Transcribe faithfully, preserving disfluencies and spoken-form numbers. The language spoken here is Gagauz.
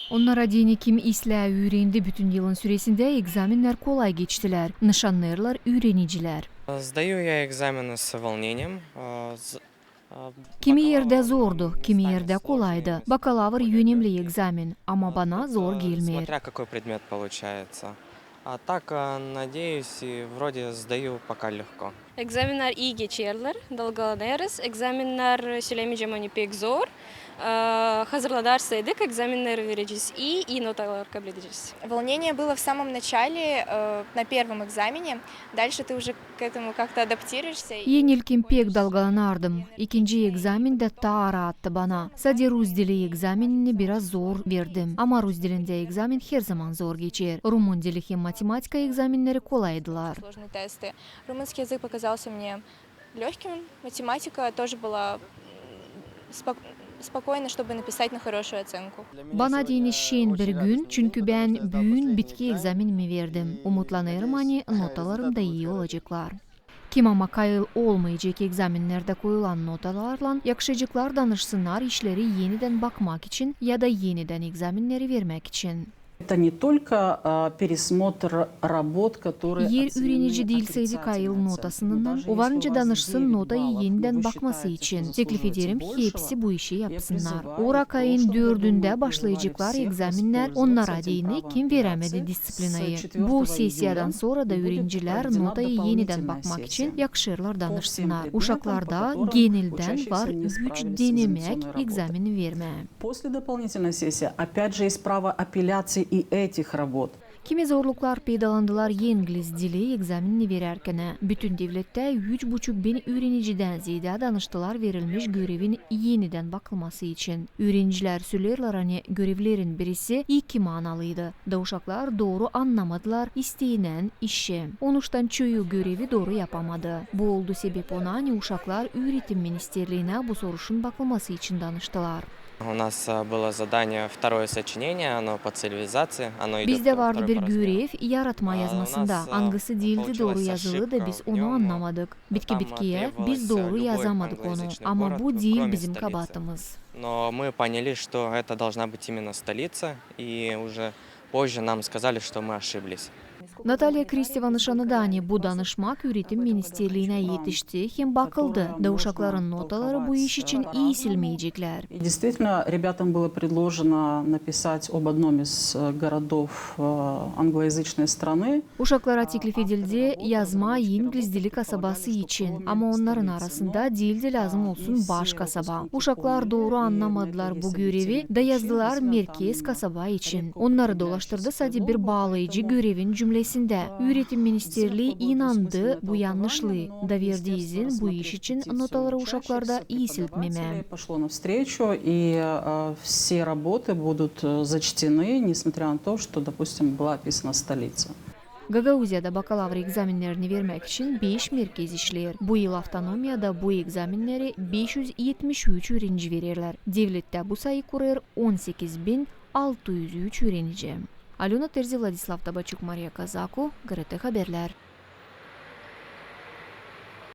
Onnara deyni, kim islää üürendi, bütün yılın süresindä egzamennär kolay geçtilär, nışannêêrlar üürenicilär. Сдаю я экзамены с волнением. э, з- э, Kimi erdä бакалавр zordu, не kimi станет erdä сложным, kolaydı. э, Bakalavr коллега. önemli egzamen, ama А, bana тут, zor э, gelmeer. Смотря какой предмет получается. А так, э, надеюсь, и вроде сдаю пока легко. Egzamennär ii geçerlär, dalgalanêrız. Egzamennär, sölämeycäm, ani pek zor. Ee, hazırlanarsaydık, egzamenneri verecez ii, ii notalar kabledecez. Волнение было в самом начале, э, на первом экзамене. Дальше ты уже к этому как-то адаптируешься. И Enilkin pek dalgalanardım. İkinci egzamen dä taa raattı bana. Sade rus dili egzamenini biraz zor verdim. Ama rus dilindä egzamen herzaman zor geçer. Rumun dili hem matematika egzamenneri kolaydılar. Сложные тесты. Румынский язык показался мне лёгким. Математика тоже была м, спок- спокойно, чтобы написать на хорошую оценку. Bana deyni şen bir gün, çünkü bän büün bitki egzamenimi verdim. Umutlanêrım, ani notalarım da ii olaceklar. Kim ama kayıl olmayacek egzamennerdä koyulan notalarlan, yakışaceklar danışsınnar işleri enidän bakmak için ya da enidän egzamenneri vermäk için. Это не только а, пересмотр работ, которые Eer üürenici diilseydi kayıl notasınnan, o var nicä danışsın notayı enidän bakması için. Teklif ederim, hepsi bu işi yapsınnar. Orak ayın dördündä başlayaceklar egzamennär, onnara deyni, kim verämedi disţiplinayı. Bu sesiyadan sora da üürenicilär notayı enidän bakmak için yakışêrlar danışsınnar. Uşaklarda geneldän var üç denemäk egzameni vermää. После дополнительной сессии, опять же, есть право апелляции и этих работ. Kimi zorluklar peydalandılar engliz dili egzamenini verärkän. Bütün devlettä üç buçuk bin üürenicidän zeedä danıştılar verilmiş görevin enidän bakılması için. Üürenicilär söleerlär, ani görevlerin birisi iki manalıydı, da uşaklar dooru annamadılar isteenen işi. Onuştan çoyu görevi dooru yapamadı. Bu oldu sebep ona, ani uşaklar üüretim ministerliinä bu soruşun bakılması için danıştılar. У нас э, было задание второе сочинение, оно по цивилизации, оно идёт Bizdä по vardı второй bir по размеру. görev yaratma yazmasında, angısı diildi dooru yazılı da biz onu annamadık. Bitki-bitkiyä biz dooru yazamadık onu, ama bu diil bizim kabaatımız. Но мы поняли, что это должна быть именно столица, и уже позже нам сказали, что мы ошиблись. Natalya Kristeva nışannadı, ani bu danışmak üüretim ministerliinä etişti hem bakıldı, da uşakların notaları bu iş için iisilmeyeceklär. И действительно, ребятам было предложено написать об одном из э, городов э, англоязычной страны. Uşaklara teklif edildi yazmaa engliz dili kasabası için, ama onnarın arasında diildi lääzım olsun baş kasaba. Uşaklar dooru annamadılar bu görevi, da yazdılar merkez kasaba için. Onnarı dolaştırdı sade bir baalayıcı görevin cümlesindä. Üüretim ministerlii inandı bu yannışlıı, da verdi izin bu iş için notaları uşaklarda iisiltmemää. Пошло навстречу, и э, все работы будут э, зачтены, несмотря на то, что, допустим, была описана столица. Gagauziyada bakalavr egzamennerini vermäk için beş merkez işleer. Bu yıl avtonomiyada bu egzamenneri beş üz etmiş üç üürenici vererlär. Devlettä bu sayı kurêr on sekiz bin altı üz üç üürenici. Alöna Terzi, Vladislav Tabaçuk, Mariya Kazaku, GRT Haberlär.